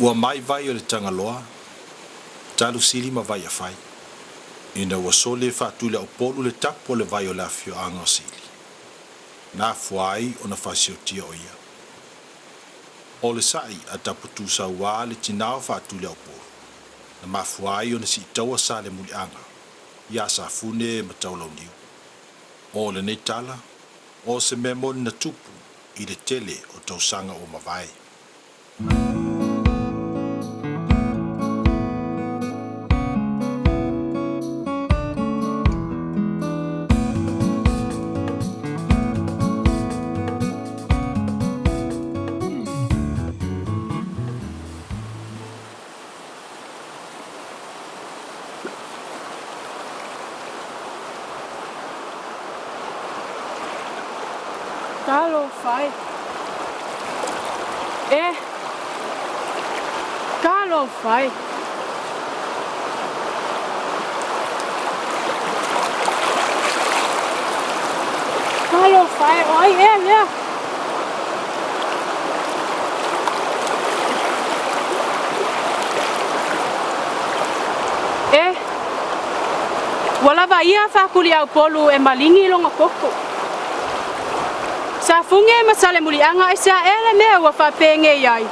Ua mai vai o le Tagaloa, talu Sili ma Vaiafai, ina ua soli e Faatuileaupolu le tapu o le vai o le afioaga o Sili, na afua ai ona faasiotia o ia. O le sa'i a Taputusauā le tinā o Faatuileaupolu, na mafua ai ona siitaua Salemuliaga iā Safune ma Taulauniu. O lenei tala, o se mea moni na tupu i le tele o tausaga ua mavae. Talofa e. E. Talofa e. Talofa e, o ai ea lea? E, ua lava ia Faakuliaupolu e maligi lona toto. Safuge ma Salemuliaga aisea ea le mea ua faapenei ai?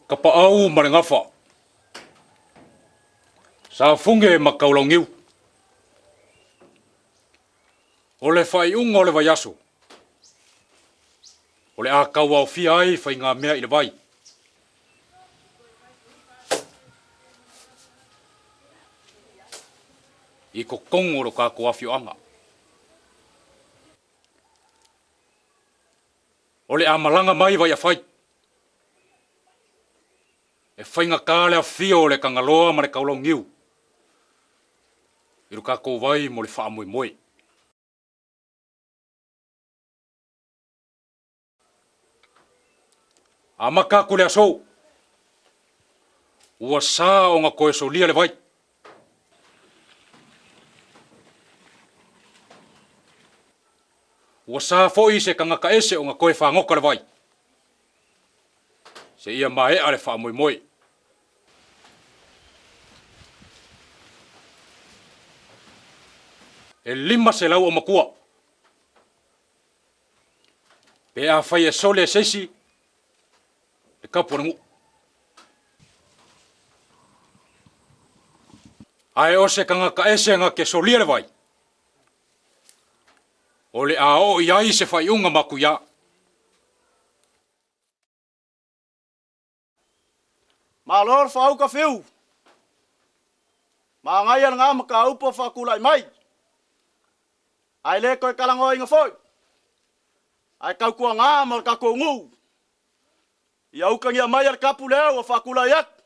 Kapaau ma le Gafa, Safuge ma Kaulaugiu. O le faaiuga o le vaiaso, o le a tauaofia ai faigamea i le vai. I totonu o lo tatou afioaga. O le a malaga mai Vaiafai. E faigata le afio o le Tagaloa ma le Taulauniu i lo tatou vai mo le faamoemoe. Amata atu le aso, ua sa ona toe solia le vai. Ua sa foi se tagata ese ona toe fagota le vai, seia maea le faamoemoe. E 500 o matua. Pe afai e sole e se isi le kapu o le nuu. Ae o se tagata ese na te solia le vai, o le a oo i ai se faaiuga matuia. Malo le faauka fiu. Manaia lena mataupu o faatulai mai. Ae le toe talanoaina foi. Ae tautuana ma le tatou nuu. Ia utagia mai le kapu lea ua faatulai atu.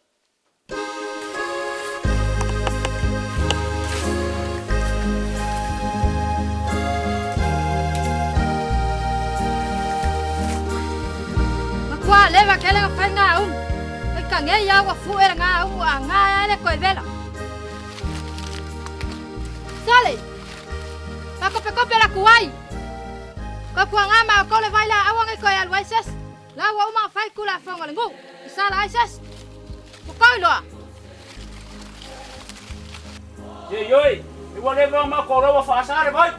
Matua leva kele nga fai ngā umu. Ai ka ngei au a fu'e le ngā umu a ngā ele koe vela. Sale! Pa kope kope la kuai! Ko kua ngā ma o kole vai la aua ngai koe alu ai ses. La ua uma fai kula fonga le ngu. I sala ai ses. Ko koi loa. Ye yoi, i ua leva ma ko rawa whaasare vai.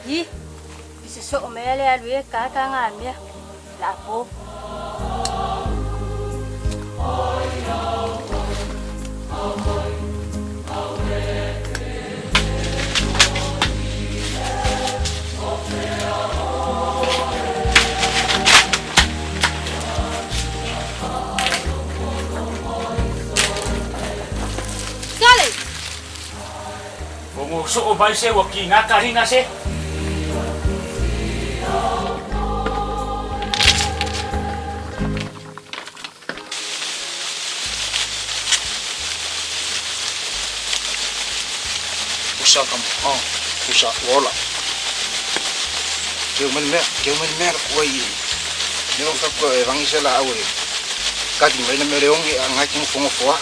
I, i se soo mea le alu e kaka ngā mea, la po. Sale! Ongo soo mai se ua ki ngā kahina se. Pusa ka oh, pusa ua ola. Keu mai le mea, keu mai le mea la kuai i. Lea ua fai atu e vagi se laau e kali mai le mea o le oge a na e te nofonofo lava.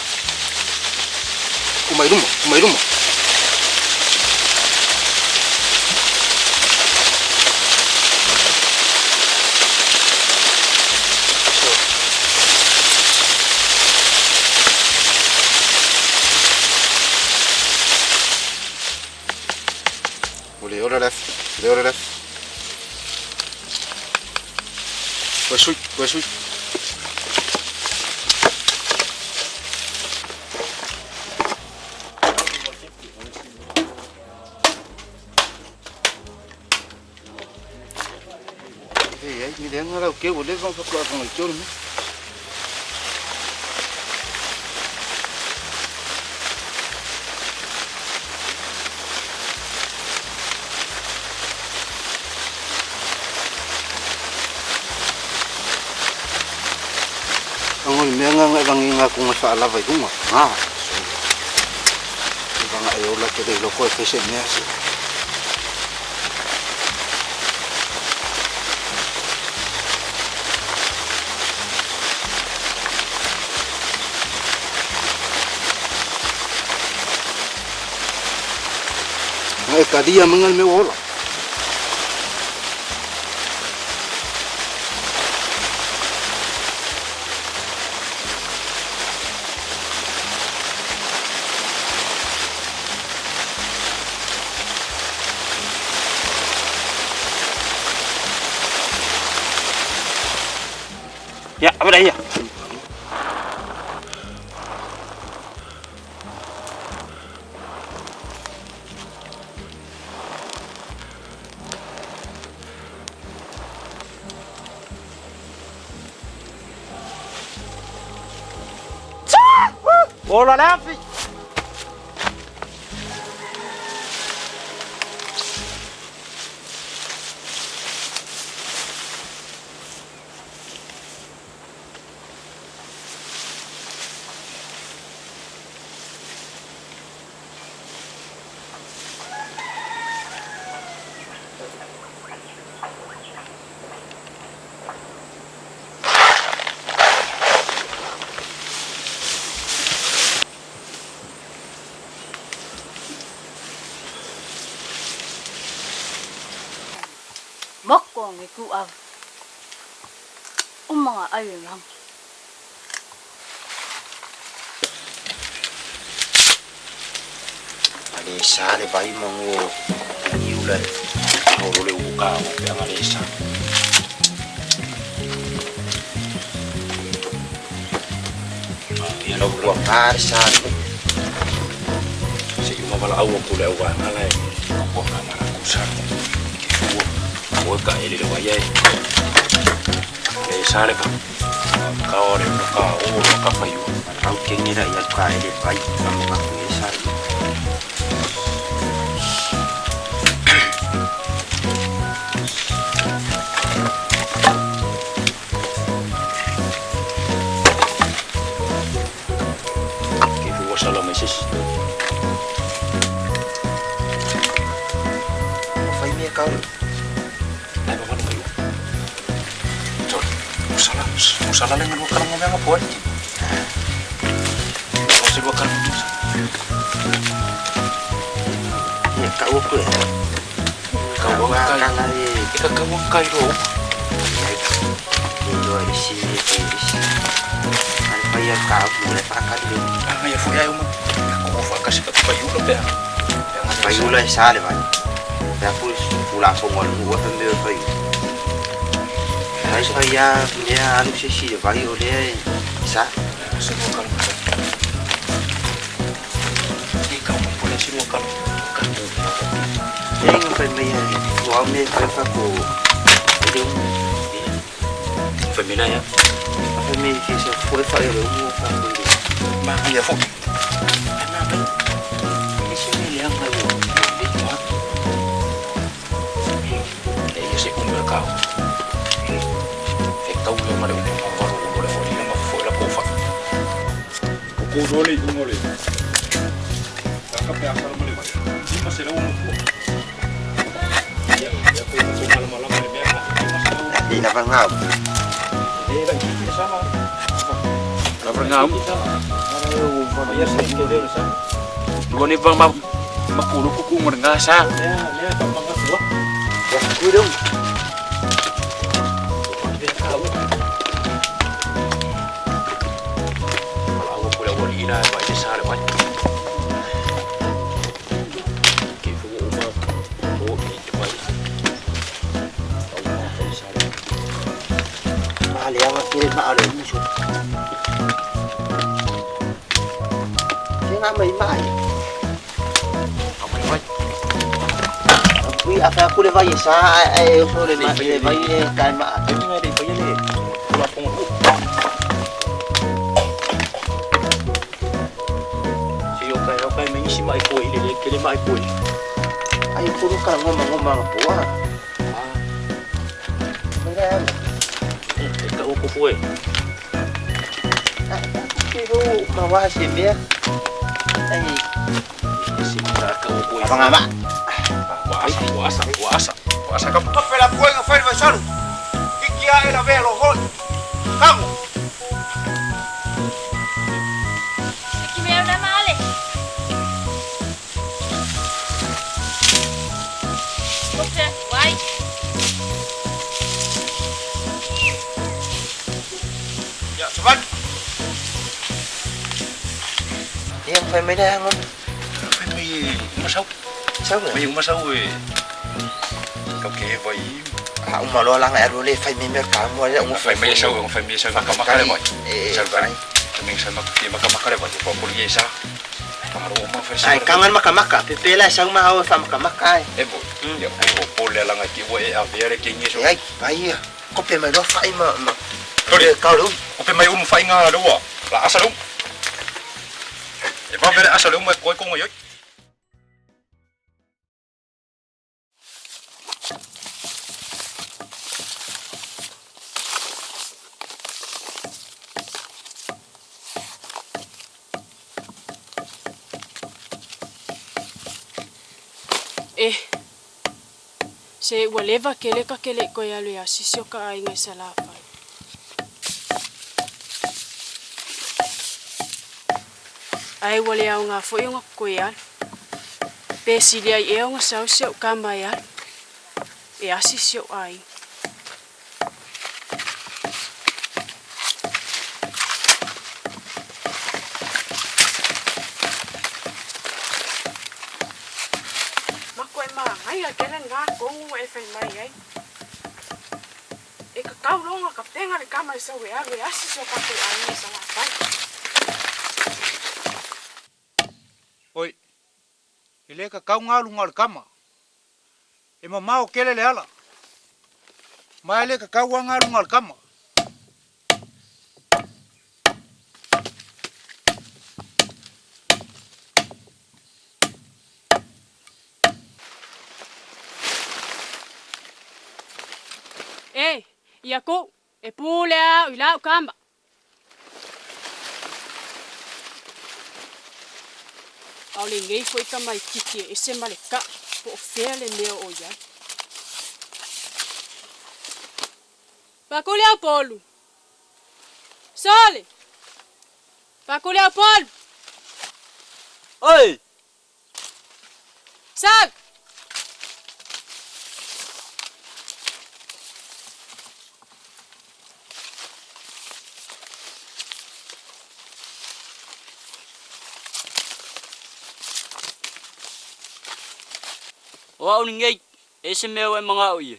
Tuu mai luma, tuu mai luma. Ua le ola le afi, ua le ola le afi. Toe sui, toe sui. Leai, ni leaga lau keu ua leva ona faatoa fagaitio le mea. Ago le mea nga e vagiga atu ngai faalava i luga, nga. E vaga e ola tele i loko e fai se mea se. Nga e talia manga le mea ua ola. Ia, ave la ia. Ola le afi. Moko ang ikuaw. O mga ayunang. A le sa le vai ma ngo niu le Olo le uka o pe anga le sa. Ia lau ua pa le sa le Se i uma wala au ku le au nga lai. Ko ka mara ku sa. Ke ua. O ka ele le vai ai. Le sa le ka. Ka ore ka o ka fa yu. Au ke ngira ia ka ele vai ka mo ka ku e sa. Ke ua sala mai sisi. O fai mea kau. Ai ba mai ua. Sorry. Usala, usala le ngalo kala ngombe nga po ni. O se ua kala ngombe. Ia kau ku e. Kau ang kai. Kala e. Ika kau ang kai ro. Ia loa le si e fai le si. Ale fai ia ka ku le pa ka le. Anga ia foi ai uma. Ko fa ka se ka pa yu lo pe. Fai ula e sa le vai. Pe fu fu la fo ngol ua fa me fai. Ai fai ia mea alu se si le vai o le sa. Se ua kala ngombe. I ka mo po le si ua kala. Ka mo. E nga fai mai e ua me fai fa ko. E le Fai mena ya. Fai me ke se fu e fa e le umu fa ko le. Ma ia fo. Ai ma ba. E se me le anga yo. Le wa. E ia se umbe ka. E kau le ma le umu ma waru o le fo le ma fo la ko fa. Ko ko dole i ngole. Ka ka pe asala mo le vai. Di na ngau. Ngau. Dua ni bang makulu kuku ngasa. Ya, kuidung. Kalau aku boleh wali ina ba ise sa le wai. Ke fu o ma o i te mai. Au ma fa sa le. Ma le anga kere ma ale muso. Ke nga mai mai. Au mai wai. Kui afa ku le vai sa ai o so le mai le vai e kai ma. Ai ngai le vai le. Kula pongo ku. Si o kai o kai me isi mai ko ile le kele mai ko. Ai kuru ka ngoma ngoma nga poa. Mera ama. E ka o ko foe. Ke ro ma wa se mea. Ai Si ka ka o ko. apa ngama. Wa asa wa asa wa asa. Wa asa ka. Tope la puenga fai vai salu. Kiki a ela velo hoi. Kamu. Ki mea na male. Kope, wai. Ya, saban. Yang fai mai dah ngon. Fai mai masau. Sao rồi? Mai masau e. Kau ke vai. Ha uma lo lang ai le fai mai mer ka mo le Fai mai sau, fai mai sau maka maka le vai. Eh, Sau kan. Kaming sa maka maka maka le vai. Po ko ye sa. Pangaro ma fai sa. Ai kangan maka maka. Pepe la sang ma ho fa maka maka ai. E bo. Ya po po le langa ki wo e a vere ke ngi so. Ai pai ko pe mai lo fai ma ma. Tori. Kau lu. Ko pe mai um fai nga lo wa. La asa lu. E pa vere asa lu mai ko ko ngoi. E, se ua leva kele ka kele koe alu e asisi o ka aiga i Salafai. Ai ua le au ngā foi o ngā koe alu. Pe sili ai e o ngā sau se o ka mai alu. E asisi o aiga. Mako e maangai a kele ngā kongu e whai mai ai. E ka kauronga ka penga le kama e sau e alu e asisi o kakou aiga i Salafai. Oi. Ile ka kau ngalu ngal kama. E mamao kele le ala. Ma ile ka kau ngalu ngal kama. E, ia kou, e pule au i lau kama. Au le ngei foi ka mai titi e ese ma le ka, po o fea le mea o iai. Pakule au polu. Sole! Pakule au polu! Oi! Sau! O au ni ngei, e se mea e manga o ia.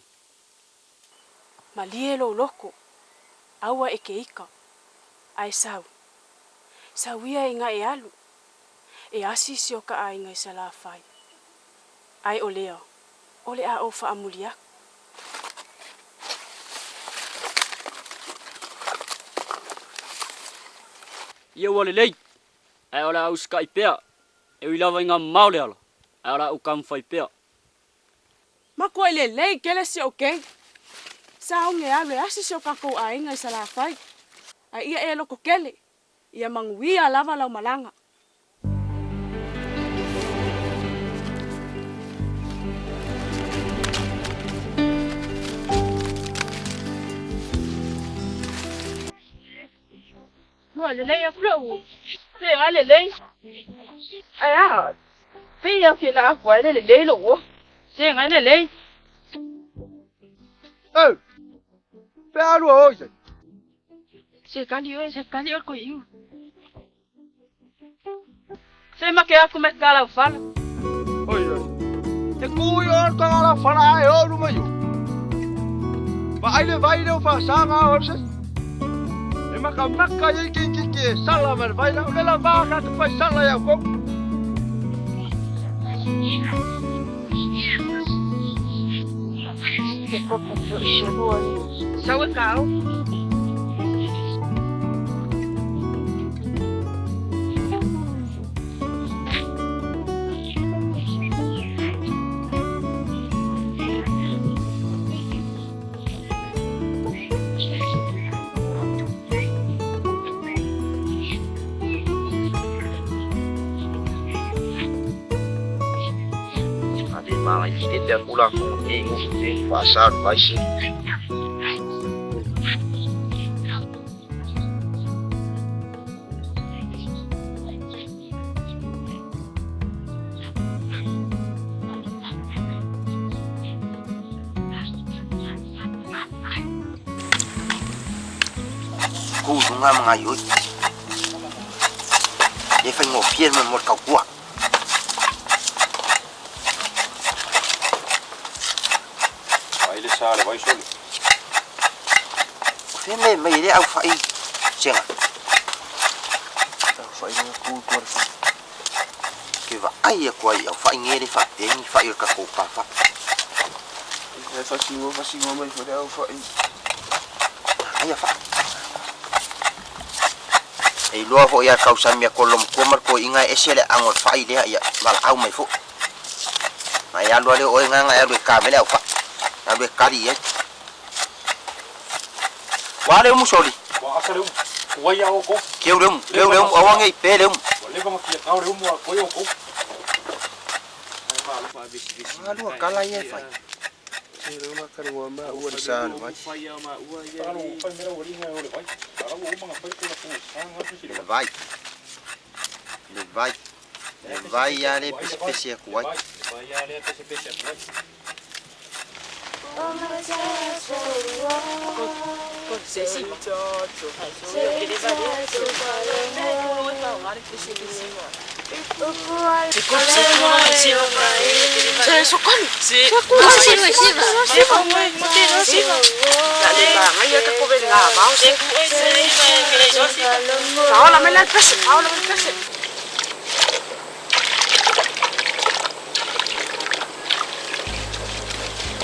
Malie lo loko, aua e ke ika. Ai sau. Sau ia e ngā e alu. E asisi o ka aiga i Salafai. Ai o lea, o le a o whaamuli aku. Ia ua lelei, ai o le au skai pea, e ui lava i ngā mau le ala, ai o le au kam whai pea. Mako e le lei kele si o kei. Sa au nge alu e asisi o kakou aiga i Salafai. Ai ia e loko kele, ia manguia lava lau malanga. Ua lelei aku lou. Se ga lelei. Ai a. Pe ya ke la aku ai le lelei lo wo. Se ga lelei. Eh. Pe alu oi se. Se kali oi, se kali oi ko iu. Se ma ke aku me kala fala. Oi oi. E ku i o ka la fala ai o lu mai. Va ai le vai le o fa sanga o se. E maka maka i ki ki ki sala mar vai la le la va ka tu fai sala ya ko. Sawe kau. Ale manga i te te kula ko e ngu te wasa vai se. Ku lunga mga yoi. E fai ngō pie me mo kau kua. Ai le sa le vai soli. O fe me mai le au fai senga. Au fai nga ku ku ar fai. Ke va ai e kua i au fai ngere fa pengi fai o ka kou pa fa. E fasingo fasingo mai fo le au fai. Ai a fa. E iloa foi ia kausami a kolo matua ma le koiga e ese le ago le fa'i lea ia valaau mai fo'i. Na e alu ale oe gaga e alu e kame le aufa'i. Alu e kali i ai. Ua le umu soli. Ua asa le umu. Ua ia o kou. Keu le umu, keu le umu, aua nei pe le umu. Ua leva ma fia tao le umu a koe o kou. Alua kala ia e fai. Se le una kare wa ma ua le sa le vai. Talo fai mera ua linga o le vai. Talo ua uma nga fai kula ku sa nga pisi le Le vai. Le vai. Le vai ia le pese pese aku ai. Le vai ia le pese pese aku ai.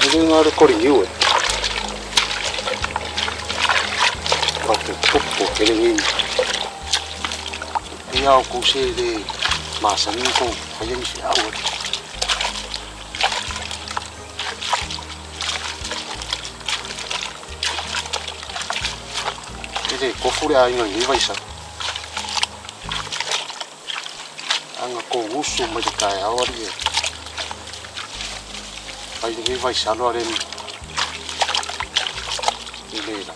E le ngā rekori niu e. Ka te popo ke le ngi. E au kou se le masani kou whaiangi se au e. E le kofu le ainga ni vaisa. Anga kou usu mai te kai au ari e. Ai le vaisa loa le i le la.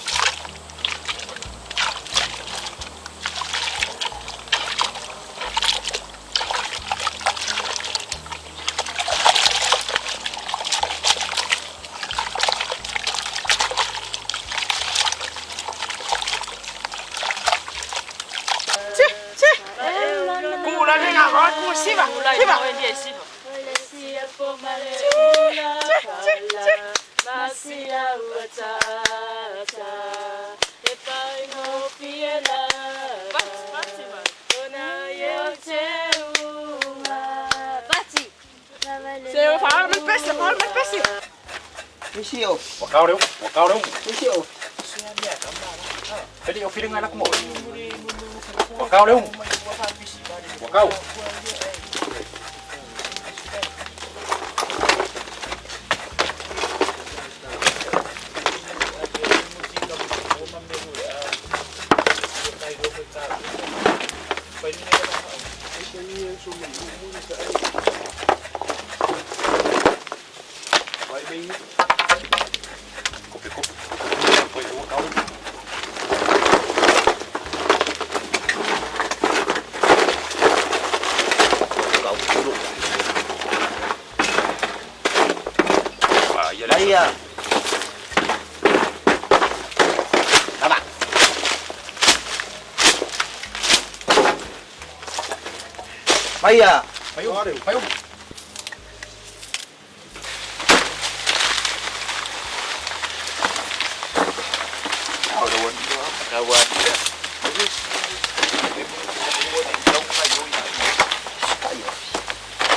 Wakao leo, wakao leo. Peli o filinga la kumo. Wakao leo. Wakao. Kope kope. Faia! Fai uma, fai uma.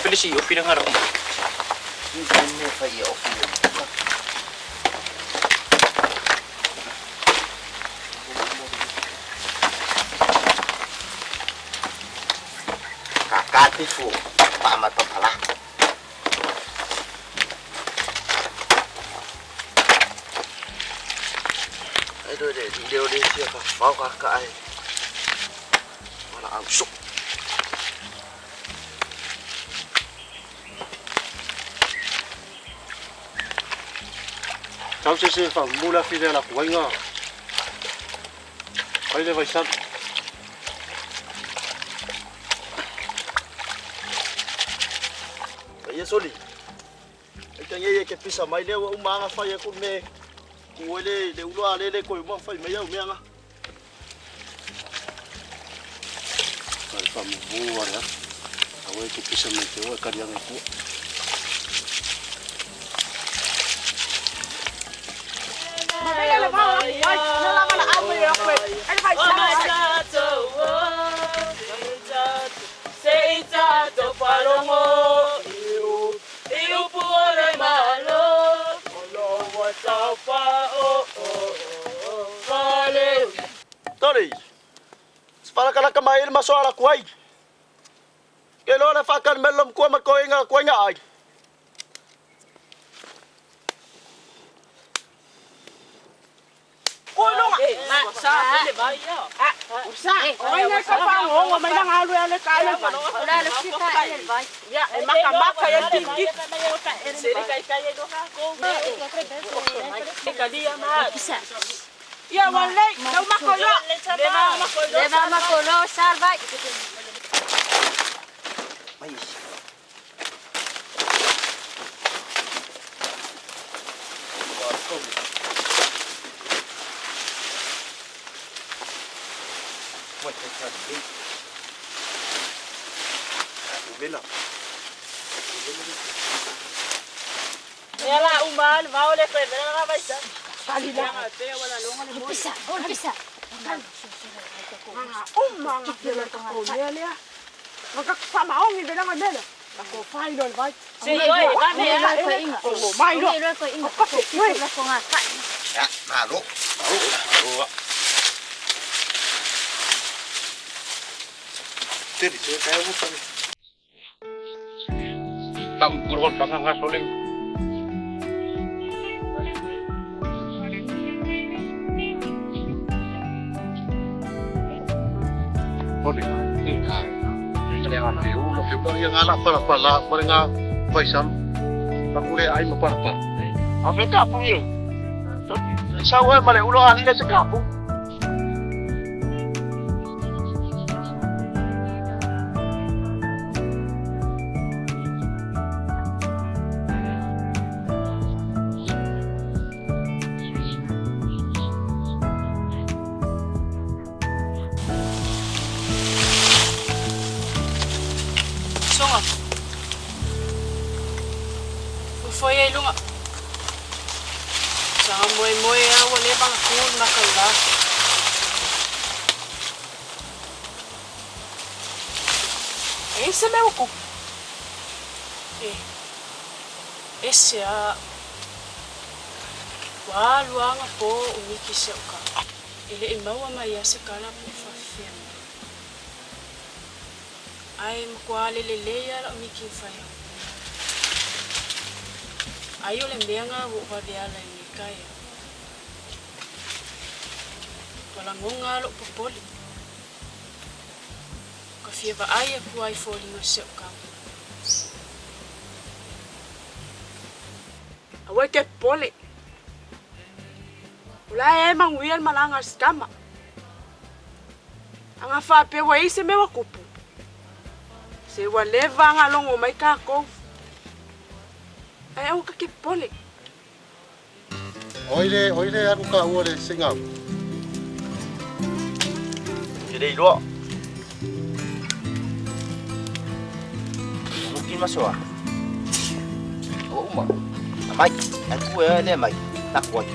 Felisi o fina ngaro. Kakatifu pa matapala. Ai đôi để đi đều đi chia cả pháo cả cãi. Mà là áo súc. Tau se se fa mula fi le la kuainga. Ai le vai sal. Ia soli. Ai ka ngai ke pisa mai le ua uma anga fai aku me. Ku le le uloa le le ko uma fai mai au me anga. Ai fa mu bu ara. Awe ke pisa mai te o kari anga ku. Tori. Sfalakalaka mai le maso ala kuai. Ke lo le whakan melom kua ma koinga kuinga ai. Ia walei, tau makolo. Leva makolo salvai. Ela uma le vao le fe vera vai sa. Pisa, pisa. Uma nga pela ka ko mele. Nga ka maongi vela nga mele. Ko fai lo vai. Se oi, va me inga. O mai lo. Ko inga. Ko nga ka. Ya, malo. Malo. Teri te kai mo kami. Tau kurhon panganga soling. Hore. Ia ngā la para para para ngā paisam. Pakure ai ma para para. A fe kapu ia. Sau e ma le ulo ali le se kapu. Songa. O foi ai lunga. Sanga moe moe a ua leva nga kul maka la. E se me uku. E. Ese a. Wa luanga po o miki se uka. E le e maua mai a se kala po whawhia mai. Ai makoa le le leia la o miki whai au. Ai o le meanga wo wawe ala i kai. Wala ngonga lo popoli. Ka fia va ai a kuai fōlinga se o kau. Awe ke pole. Ula e manguia le malanga skama. Anga fa pe wa ise me wa kupu. Se wa leva anga longo mai ka ko. Ai au ka ke pole. Oile, oile aru ka ua le singau. Ke le iloa. le masoa. Ua uma. Aumai. Ae tu e oe lea mai. Taku ai.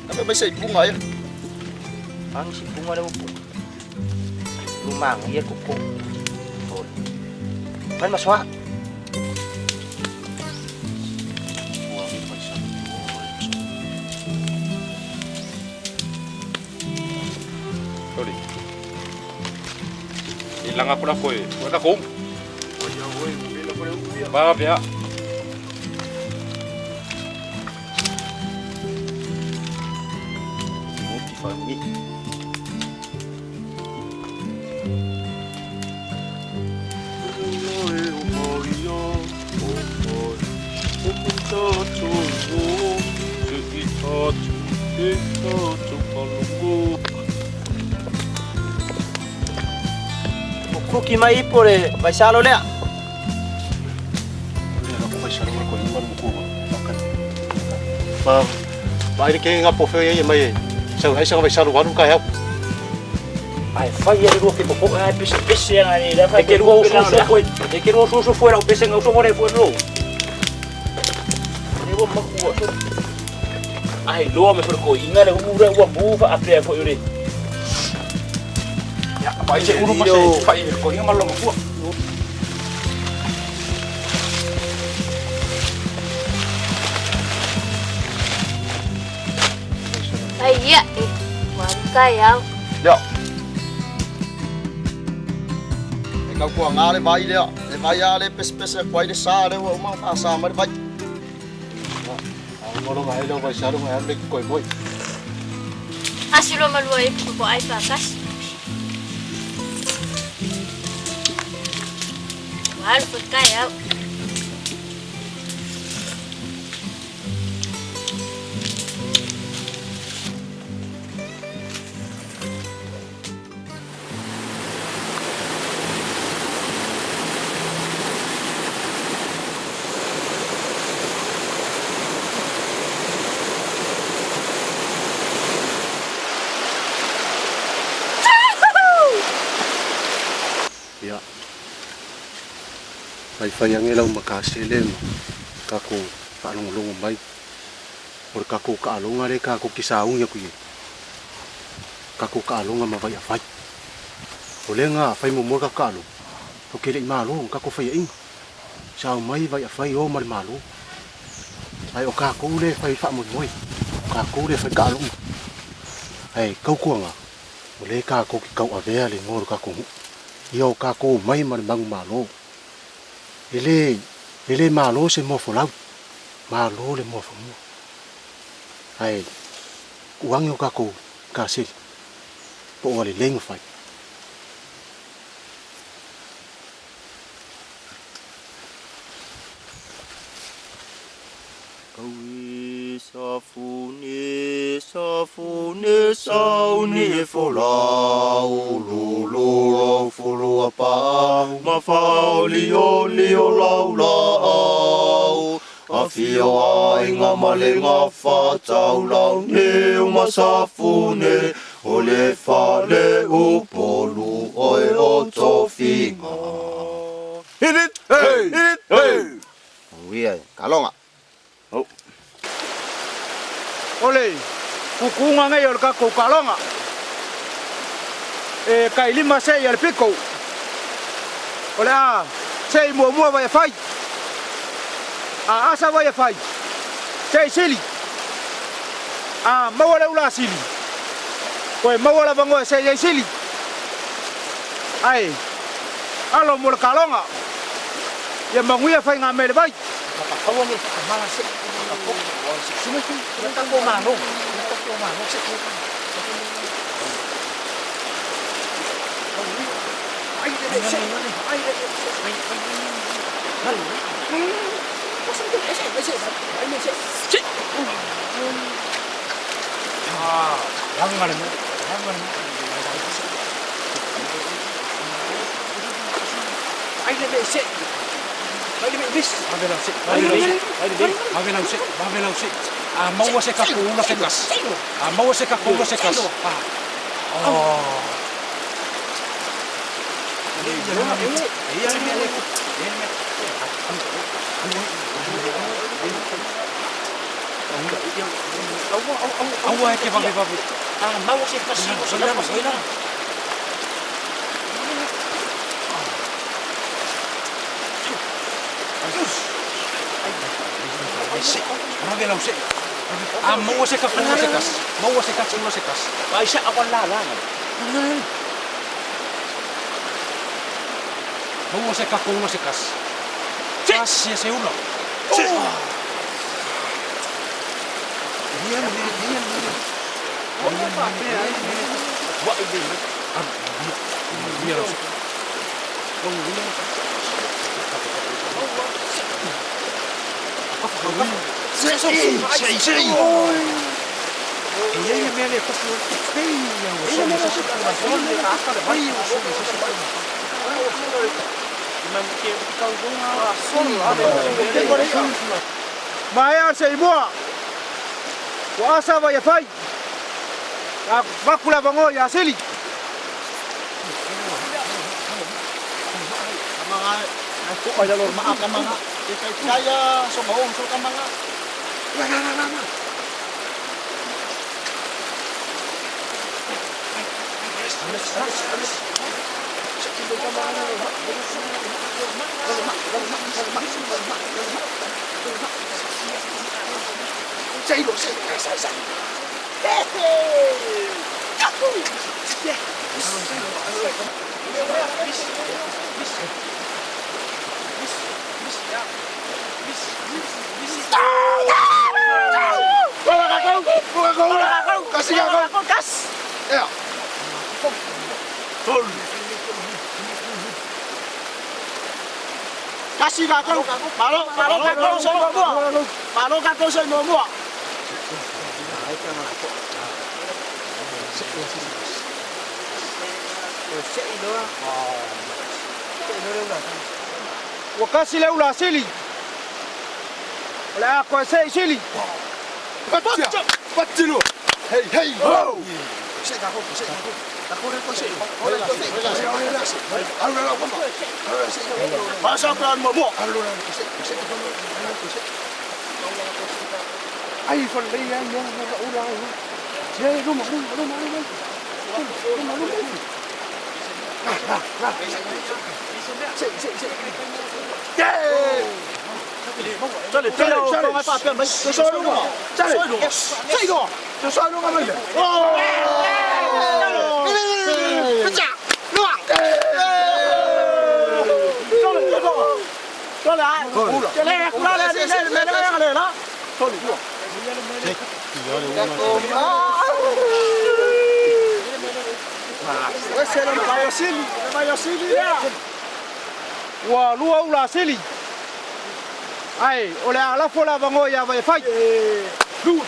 Ave mai se ipuga ia. A ni se ipuga lea ua puga. Lumagaia le koko. Oi. Mai le masoa. Soli. I langa kula koe, koe ka kou. Ba vea. Moki whangi. Ua kuki mai ipo le vaisalo lea. Vaai le kenge ngapo feo ia mai e sau ai sanga vaisalo alu kai au. Ae fai ia le lua ke popoe ae pese pese ana ni la fai ke lua uso uso foi e ke lua uso uso foi lau pese nga uso mo le foi lo. Le ua maku ua so. Ae loa me foi ko inga le ura ua muva a pea foi ure. Ya, pa se uru ma se fai ko inga malo makua. Ai ia e, ua alu taeao. Lea. E kau kua ngā le vai lea. Le vai a le pesepese atu ai le sa lea ua uma ona faasa mai le vai. A uma loga ai lea vai sa lunga e alu le ki koe moi. Asi loa ma lua ipu ka ai faatasi. Ua alu foi taeao. Ia, faifai age lau makasele ma kakou faalogologo mai. O le kakou kaaloga lea kakou ke saugi aku i ai. Kakou kaaloga ma Vaiafai. O lea na fai muamua le kakou kaaloga, tatou ke le i malo na kakou faiaiga. Sao mai Vaiafai o ma le Malo. Ae o kakou lea e fai faamoemoe, o kakou lea e fai kaaloga. Ae kaukuaga, o lea kakou ke tauavea le igoa o le kakou nuu. Ia o kakou omai ma le manumalo. E le, e le malo se moa folau, malo le moa fanua. Ae tuu age o kakou kaseli, po o ua lelei ona fai. Kaui safune safune sauni e folau lulu au fulu a pa ma faolioli o lau laau Afio aiga ma le gafa taulau niu ma Safune o le fale Upolu oe o Tofiga. Hit it! Hey! Hit it! Hey! Uia, kaloga. O le kukuga nei o le kakou kaloga e kailima seʻi a le piko. O le a seʻi muamua vai e fai. A asa vai e fai, seʻi sili. A maua le ula sili, koe maua le avanoa e seʻi ai sili. Ae alo mo le kaloga, ia manuia faigamea i le vai. A maua se kakou ula se kasi. A maua se kakou ula se kasi. Aua e te vavevave. A maua se tasi o se lama se la. Vave lau se. A maua se ka maua se kas. Maua se kas, maua se kas. Ai se awa la la. Maua se ka maua se kas. Kasi se ula. Maea se imoa. Ua asa vai e fai. A vaku le avanoa iā Sili. Kasi kakou. Malo, malo kakou se muamua. Malo kakou se muamua. Ua kasi le ula a Sili. O le a koe se'i Sili. Pasa ka muamua. Tale, tale, tale. Ua lua ula a Sili. Ae o le a lafo le avanoa iā Vaifai. Lua.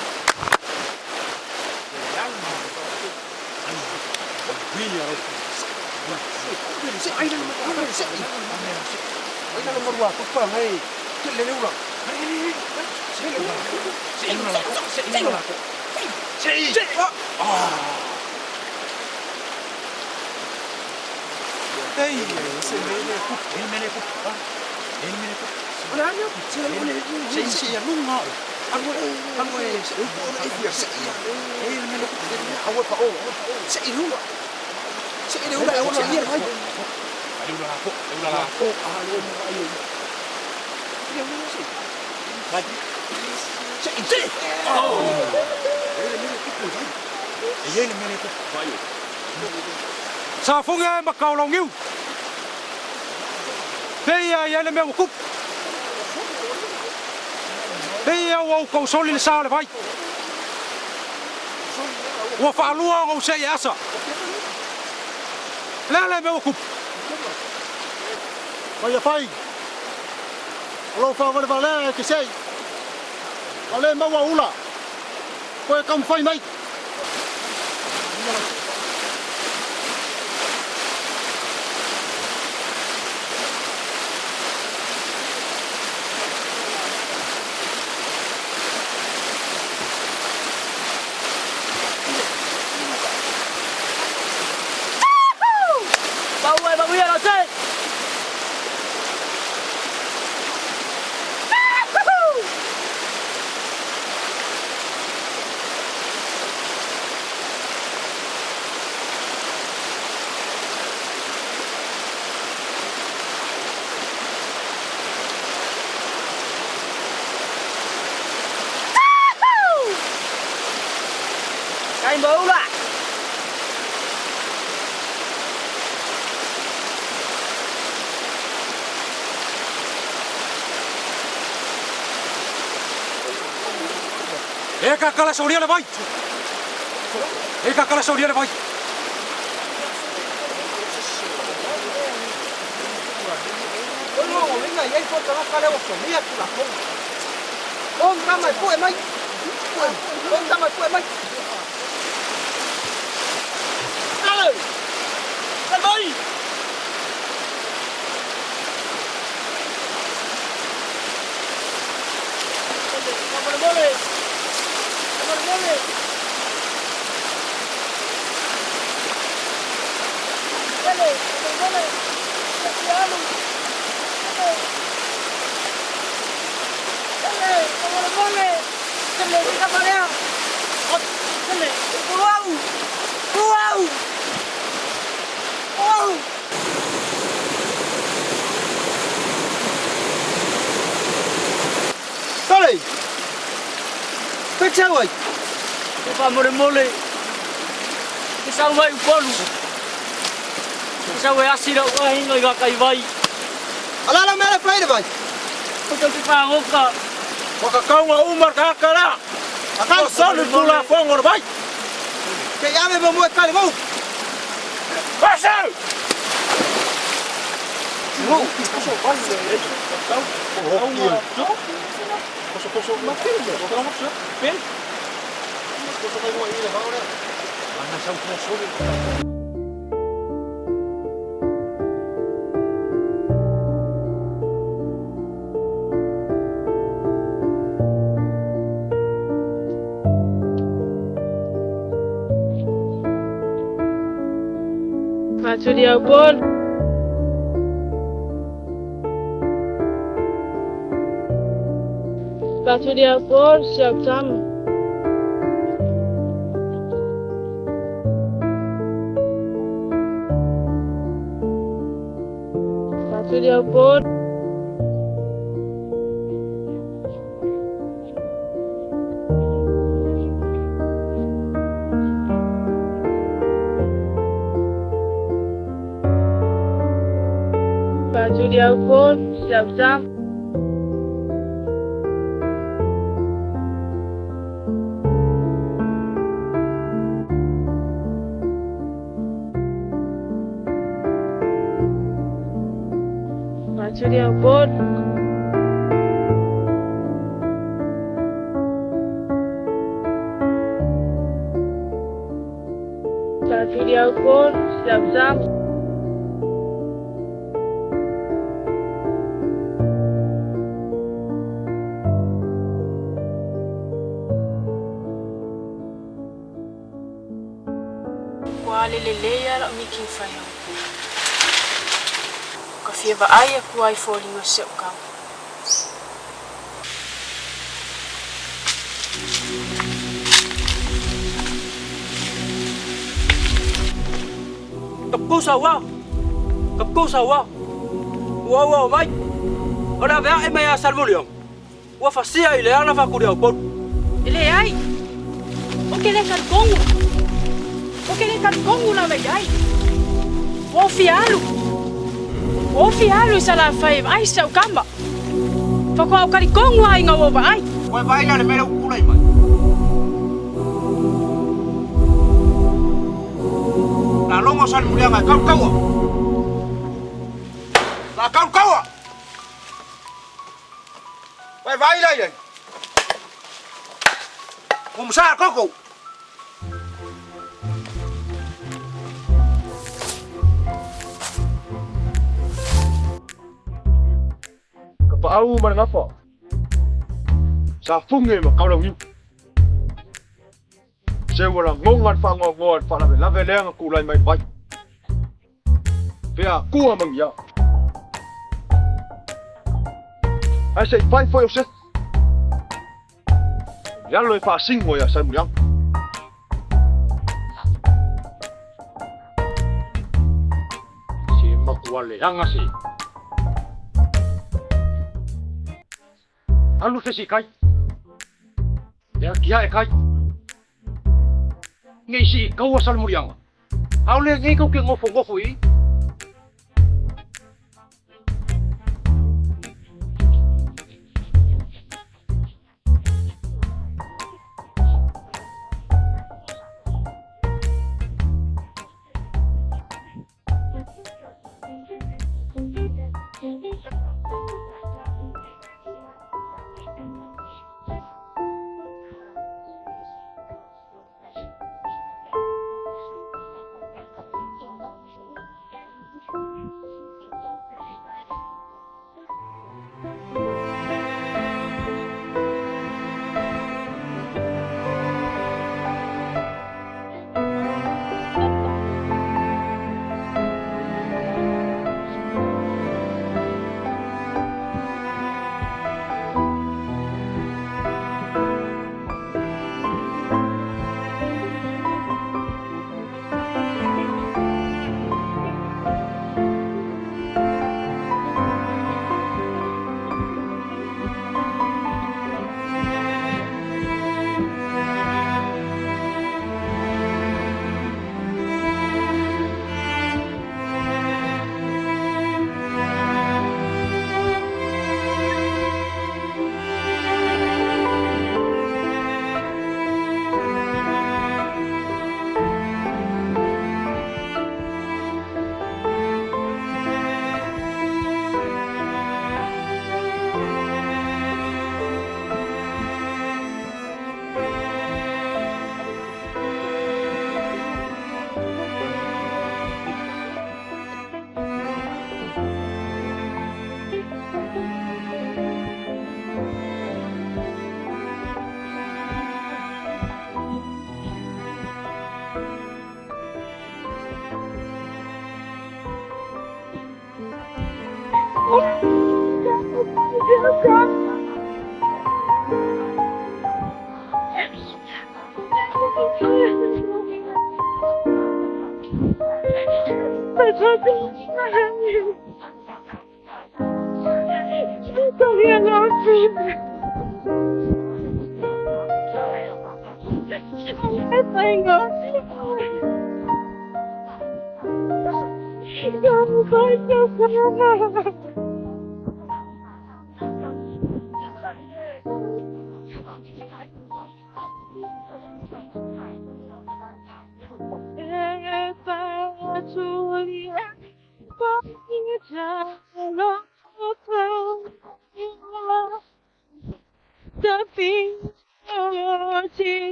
Sa afoga e ma kaolagiu. Pei ia i ai le mea ua kupu. Pei ia ua outou soli le sa o le vai. Ua faalua ona ou se'i e asa. O le a le mea ua kupu? Vai fai. O lou faavalevalea e te se'i. A o lē maua ula. Koe taumafai mai. Pau e, pau ia lau se. Ai maula. E kakala saulia le vai. E kakala saulia le vai. Tole! Pete au ai! E faamolemole. Ke sau mai Upolu. Ke sau e asi lau aiga i Gakaivai. Alala mea le fai le vai! O tau te whangoka. Whakakaunga uma ka kara. Akai! O solu tula fongo vai. Ke ave mo mo e kale mo! Pasau! Fatuli au Upolu. Fatuli au Upolu si au tama. Fatuli au Upolu. Fatuli au Upolu si au tama. Fatuli au Upolu. Fatuli au Upolu si au tama. Ua alelelei lau miki fai au. Ka fia vaai aku ai foliga o si o'u kama. Ka kusa wa. Ka kusa wa. Ua ua mai. O la vea e mai a salmolion. Ua fasia i le ana fakuri au polu. E le ai. O ke le kalikongu. O ke le kalikongu la mai ai. Ua fialu. Ua fialu i sa la fai ai si o'u kama. Fakoa o kalikongu ai ngā ua ai. Koe vai la le mele ukula i mai. La longo san mulianga kau kaua. La kau kaua. Koe vai la i. Kumsa koko. Ka paau ma le gafa. Sa fuge ma kaulagiu. Se ua lagoga le faagoagoa le faalavelave lea na tulai mai vai. Fea kua magia. Ae seʻi fai foi o se. Le alo e faasigo ia Saimuliaga. Se matua leaga se. Alu se si kai. Lea kia e kai. Nei sii kaua Salemuliaga. A o lenei tou te nofonofo i i.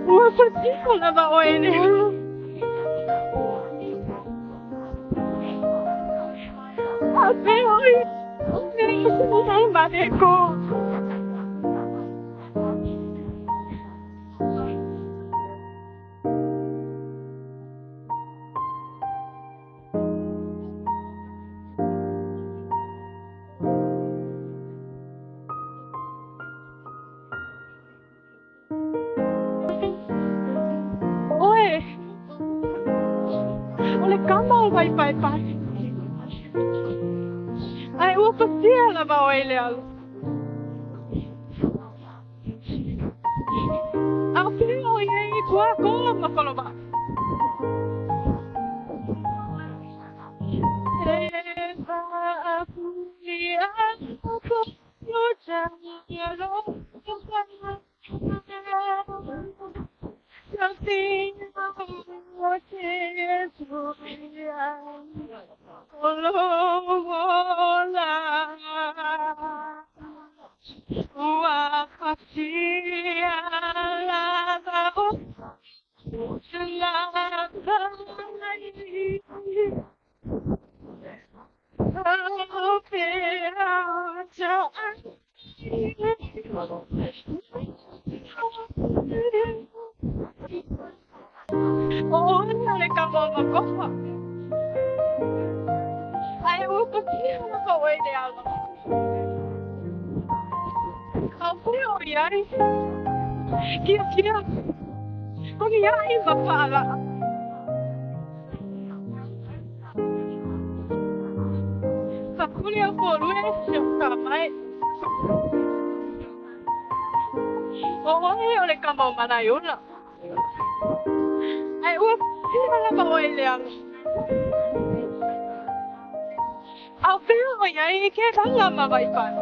Ua fasia lava o O oe o le kama o Makofa. Ae ua pasia lava oe i le alo. A o fea o i ai? Kia kia, kogi aʻi ma Paalaʻa. Fakuli au polue si o ka mai. O oe o le kama o Manaiola. Ae ua pia lava oe i le alo. A o fea o i ai ke langa ma Vaifale?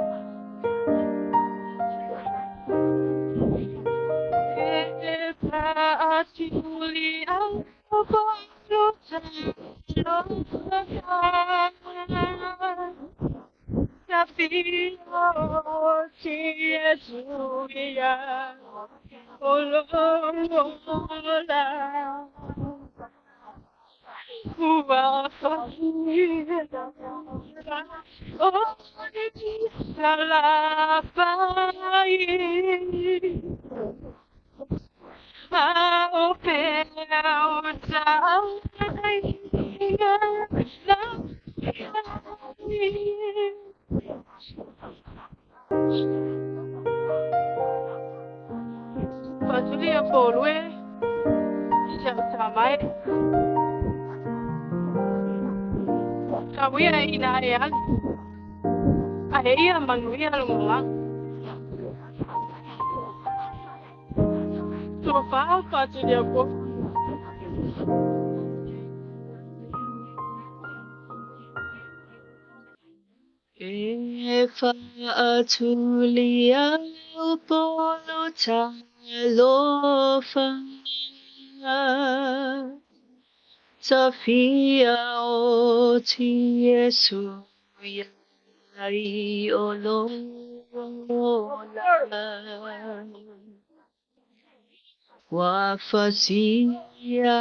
E paatuli au Fatulia polue si au tamai. Kawia ina e alu. A e ia manuia lo Tofa fatulia po. E faatulia polo talofa Tafia o ti Yesu ia i o lola Wa fasia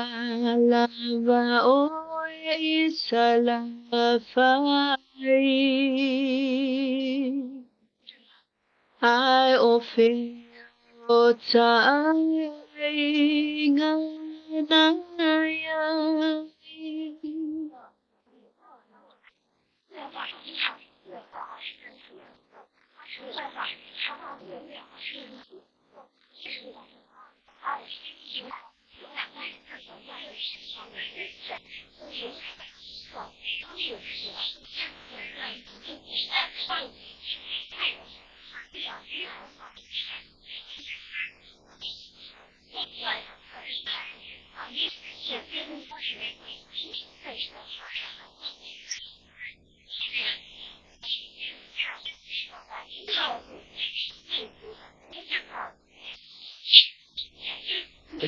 lava oe i salafai Ai o fea o ta'aiga nai ai.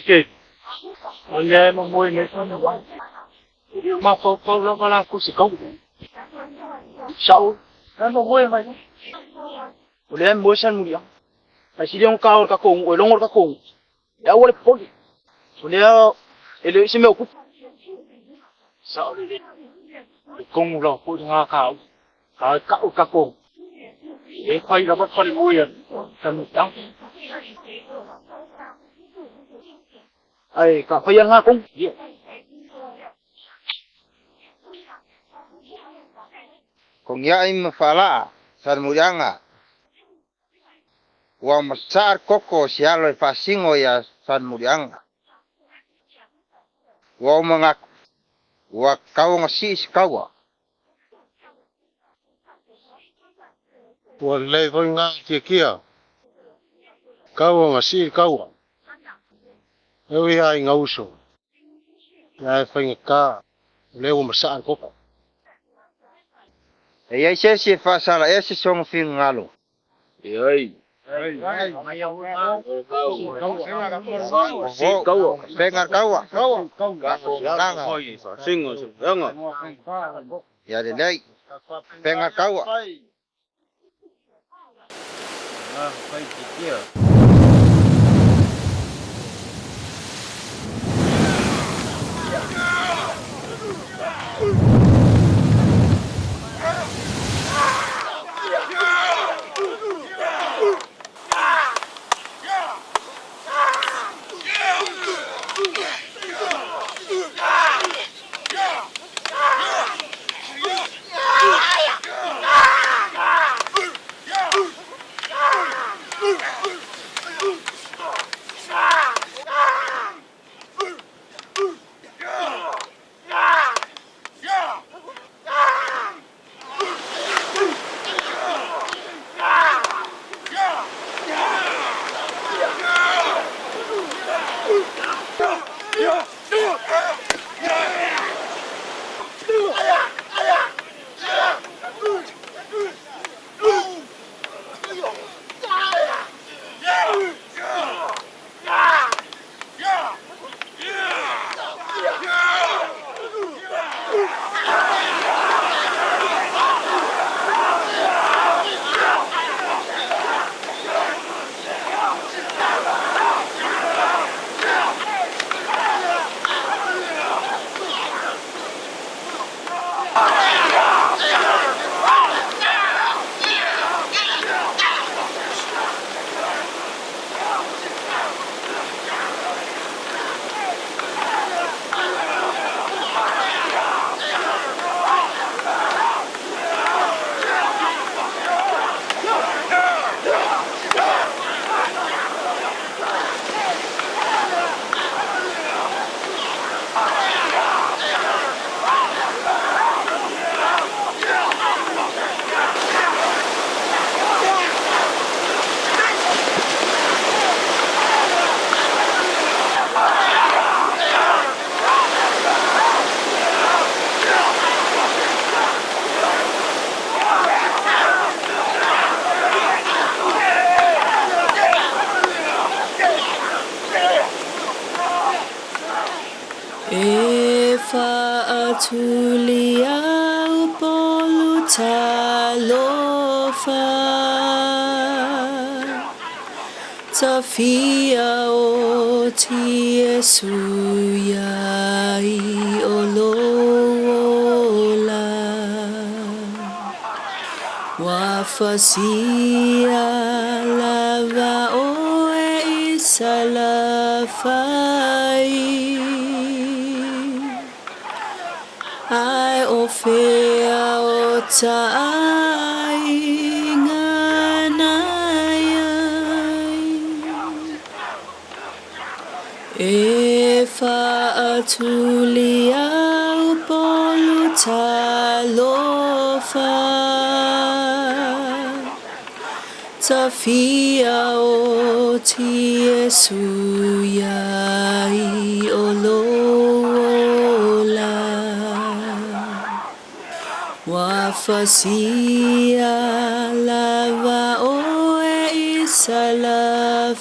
Ke o lea e mamoe nei mafaufau lava lakou se kaua sa'o e mamoe mai o lea e moe sa le muliaga ae sili ona kao le takou nu'u e logo le takou nu'u e aua le popole o lea e le o i se mea o tupu sa'o lelei e tonu lava fo'i lagā kāua a e ka'u le takou e fai lava le falemoe a Tanuitaga ae ka faia lagā tonu ia. Kogiaʻi ma Faalaʻa, Salemuliaga, ua masaʻa le koko o se alo e faasino iā Salemuliaga. Ua ou manatu, ua tatau ona sii se taua. Ua lelei foi lena tiatia, tatau ona sii le taua. E ui lava ina uso, ae faigata o lea ua masaa le koko. E i ai se isi e faasalaea se sona finagalo? Fofo, fega le taua, tatou malaga. Ia lelei, fega le taua. E faatuli au polu talofa Tafia o ti Iesu ia i o lou ola Ua fasia lava oe i Salafai Ae o fea o taaiga na iai E faatuli au polu talofa Tafia o ti Iesu ia i o lou ola Ua fasia lava oe i Salafai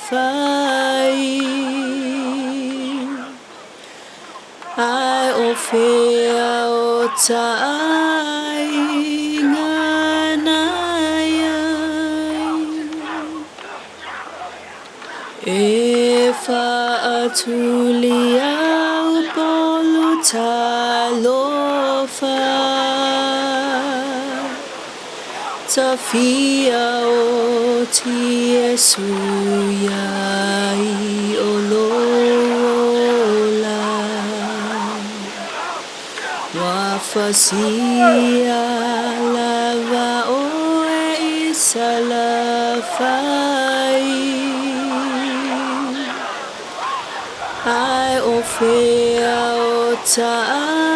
Ae o fea o taaiga na iai E faatuli au polu talofa Tafia o ti Iesu ia i o lou ola Ua fasia lava oe i Salafai Ae o fea o taaiga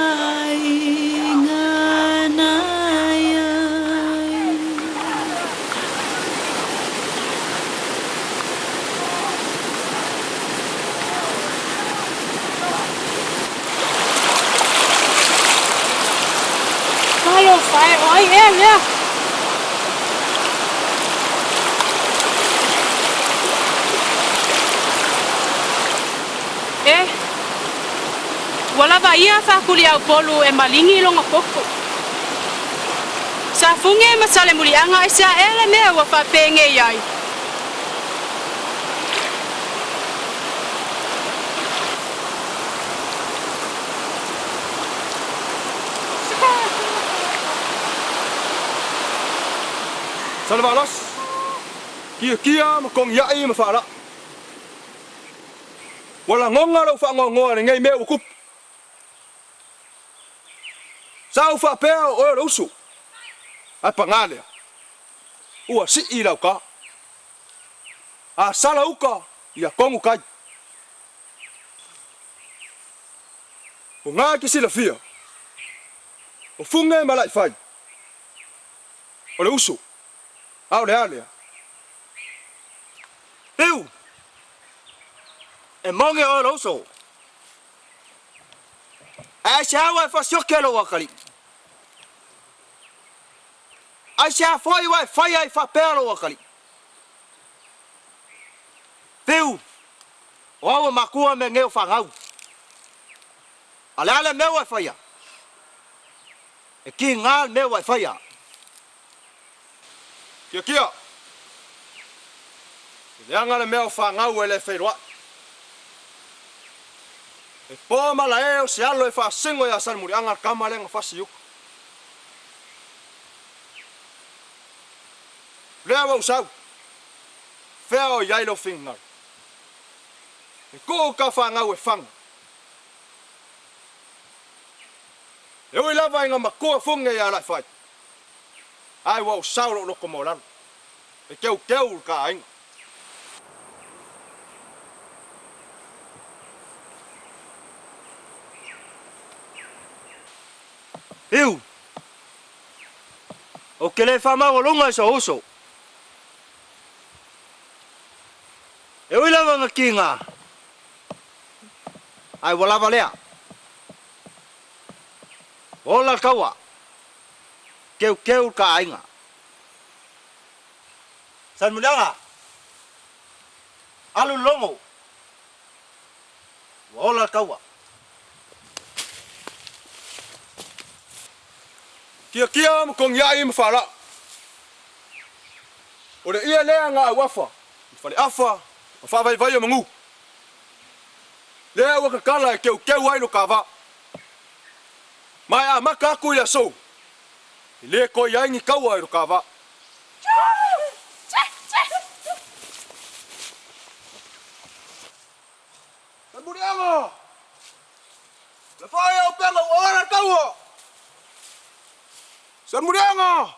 na iai. Talofa e, o ai ea lea? E, ua lava ia Faakuliaupolu e maligi i lona koko. Sa Fuge ma Salemuliaga aisea ea le mea ua faapenei ai? Salevalas, Kiakia ma Kogiai ma Faalaa. Ua lagona lou faanoanoa i lenei mea ua tupu. Sa ou faapea o oe o le uso, ae paga lea, ua sii lau ta. A sala uka, ia tonu tai. O na e te silafia, o Fuge ma Laifai, o le uso, a o le a lea? Piu! E moni oe o le uso. Ae aisea ua e faasioki ai lou atalii? Aisea foi ua e fai ai faapea lou atalii? Fiu, o au e makua mea nei o fanau. A le a le mea ua e faia? E kiga le mea ua e faia. Kiakia! E leaga le mea o fanau e le feiloai. E po ma lae o se alo e faasino ia Salemuliaga le tama lea na fasi i uka. Lea ua ou sau, fea o i ai lou finagalo? E tuu ka fanau e faga. E ui lava ina matua fune ia Alaifai, ae ua ou sau lou loto maualalo e teuteu le ta aiga. Iu! Ou te le faamaualuga i sou uso. E ui lava ina tiga, ae ua lava lea. Ola le taua, teuteu le ta aiga. Salemuliaga, alu i le logo, ua ola le taua. Tiatia ma togiai ma faalaa. O le ie lea na auafa i faleafa ma faavaivai o manu. Lea ua tatala e teuteu ai lo ta va. Ma e amata atu i le aso, e le toe i ai ni taua i lo ta va. Tamuliaga! Le fai au pega ua ola le taua! Samuliaga!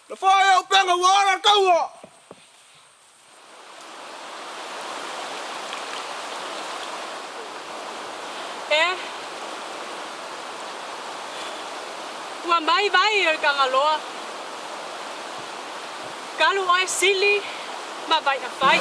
Le fai au pega ua ola le taua! E! Ua mai vai o le Tagaloa. Kalu oe Sili ma Vaiafai.